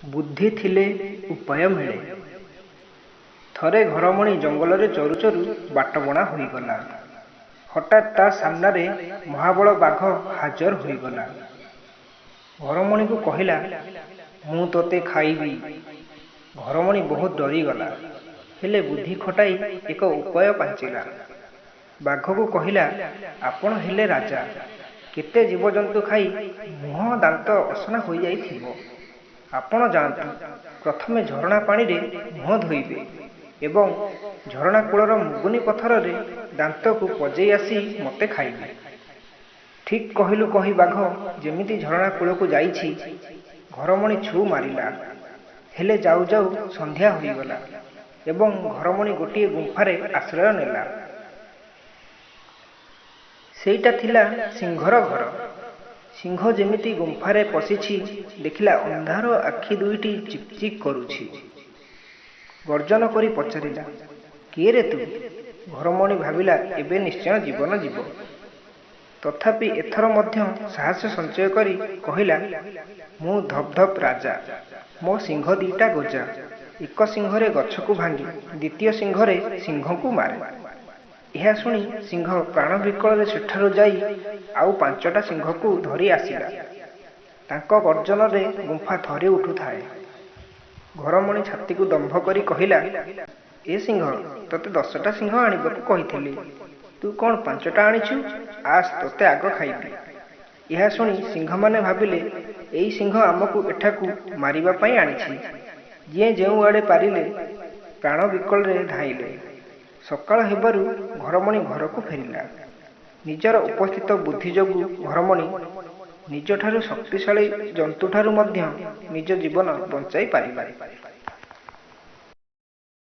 ବୁଦ୍ଧି ଥିଲେ ଉପାୟ ମିଳେ। ଥରେ ଘରମଣି ଜଙ୍ଗଲରେ ଚରୁ ଚରୁ ବାଟବଣା ହୋଇଗଲା। ହଠାତ୍ ତା ସାମ୍ନାରେ ମହାବଳ ବାଘ ହାଜର ହୋଇଗଲା। ଘରମଣିକୁ କହିଲା, "ମୁଁ ତୋତେ ଖାଇବି।" ଘରମଣି ବହୁତ ଡରିଗଲା। ହେଲେ ବୁଦ୍ଧି ଖଟାଇ ଏକ ଉପାୟ ପାଞ୍ଚିଲା। ବାଘକୁ କହିଲା, "ଆପଣ ହେଲେ ରାଜା। କେତେ ଜୀବଜନ୍ତୁ ଖାଇ ମୁହଁ ଦାନ୍ତ ଅସନା ହୋଇଯାଇଥିବ। ଆପଣ ଯାଆନ୍ତୁ, ପ୍ରଥମେ ଝରଣା ପାଣିରେ ମୁହଁ ଧୋଇବେ ଏବଂ ଝରଣା କୂଳର ମୁଗୁନି ପଥରରେ ଦାନ୍ତକୁ ପଜେଇ ଆସି ମୋତେ ଖାଇବେ।" ଠିକ୍ କହିଲୁ କହି ବାଘ ଯେମିତି ଝରଣା କୂଳକୁ ଯାଇଛି, ଘରମଣି ଛୁ ମାରିଲା। ହେଲେ ଯାଉ ଯାଉ ସନ୍ଧ୍ୟା ହୋଇଗଲା ଏବଂ ଘରମଣି ଗୋଟିଏ ଗୁମ୍ଫାରେ ଆଶ୍ରୟ ନେଲା। ସେଇଟା ଥିଲା ସିଂହର ଘର। ସିଂହ ଯେମିତି ଗୁମ୍ଫାରେ ପଶିଛି, ଦେଖିଲା ଅନ୍ଧାର ଆଖି ଦୁଇଟି ଚିକ୍ ଚିକ୍ କରୁଛି। ଗର୍ଜନ କରି ପଚାରିଲା, "କିଏ ରେ ତୁ?" ଘରମଣି ଭାବିଲା ଏବେ ନିଶ୍ଚୟ ଜୀବନ ଯିବ। ତଥାପି ଏଥର ମଧ୍ୟ ସାହସ ସଞ୍ଚୟ କରି କହିଲା, "ମୁଁ ଧପଧପ ରାଜା। ମୋ ଶିଙ୍ଘ ଦିଇଟା ଗୋଜା। ଏକ ଶିଙ୍ଘରେ ଗଛକୁ ଭାଙ୍ଗେ, ଦ୍ୱିତୀୟ ଶିଙ୍ଘରେ ସିଂହକୁ ମାରେ।" ଏହା ଶୁଣି ସିଂହ ପ୍ରାଣ ବିକଳରେ ସେଠାରୁ ଯାଇ ଆଉ ପାଞ୍ଚଟା ସିଂହକୁ ଧରି ଆସିଲା। ତାଙ୍କ ଗର୍ଜନରେ ଗୁମ୍ଫା ଥରି ଉଠୁଥାଏ। ଘରମଣି ଛାତିକୁ ଦମ୍ଭ କରି କହିଲା, "ଏ ସିଂହ, ତୋତେ 10ଟା ସିଂହ ଆଣିବାକୁ କହିଥିଲି। ତୁ କ'ଣ ପାଞ୍ଚଟା ଆଣିଛୁ? ଆସ୍, ତୋତେ ଆଗ ଖାଇବି।" ଏହା ଶୁଣି ସିଂହମାନେ ଭାବିଲେ, ଏଇ ସିଂହ ଆମକୁ ଏଠାକୁ ମାରିବା ପାଇଁ ଆଣିଛି। ଯିଏ ଯେଉଁଆଡ଼େ ପାରିଲେ ପ୍ରାଣ ବିକଳରେ ଧାଇଁଲେ। ସକାଳ ହେବାରୁ ଘରମଣି ଘରକୁ ଫେରିଲା। ନିଜର ଉପସ୍ଥିତ ବୁଦ୍ଧି ଯୋଗୁଁ ଘରମଣି ନିଜଠାରୁ ଶକ୍ତିଶାଳୀ ଜନ୍ତୁଠାରୁ ମଧ୍ୟ ନିଜ ଜୀବନ ବଞ୍ଚାଇ ପାରିଲା।